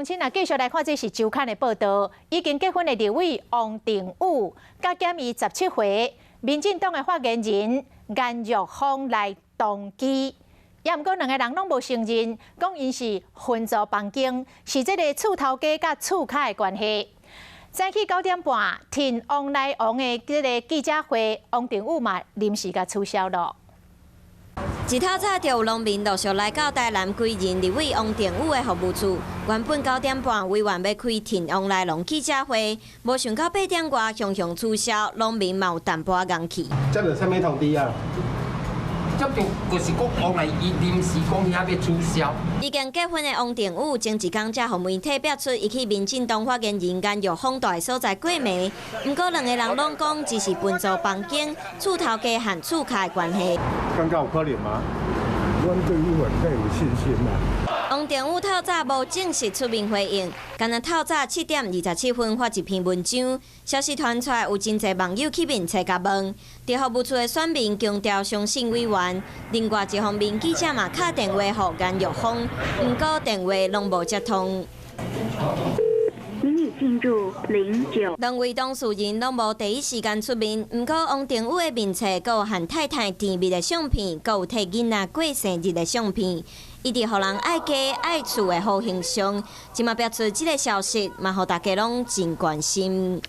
鄉親啊，繼續來看這是週刊的報道。已經結婚的立委王定宇，佮減伊17歲，民進黨的發言人顏玉芳來同居。也毋過兩个人攏無承認，講𪜶是分租房間，是這个厝頭家佮厝跤的關係。早起9點半，挺王來王的這个記者會，王定宇嘛臨時共取消囉。一透早就有農民陸續來到台南歸仁立委王定宇的服務處。原本9點半委員欲開挺王來農記者會，無想到8點外雄雄取消，農民嘛有淡薄仔𤢪氣。接著啥物通知啊？接著就是講王來伊臨時講遐欲取消。已經結婚的王定宇前一工才予媒體爆出，伊去民進黨發言人顏玉芳蹛的所在過暝。毋過兩个人攏講只是分租房間、厝頭家和厝跤的關係。感覺有可能嗎？阮對委員較有信心啦。王定宇透早無正式出面回應，干焦透早7點27分發一篇文章，消息傳出來有真濟網友去面冊共問，佇服務處的選民強調相信委員，另外一方面記者嘛敲電話予顏玉芳，毋過電話攏無接通。您已進入09。兩位當事人攏無第一時間出面，毋過王定宇的面冊閣有和太太甜蜜的相片，閣有替囡仔過生日的相片，一直予人愛家愛厝的好形象。這馬爆出這个消息，嘛予大家攏真關心。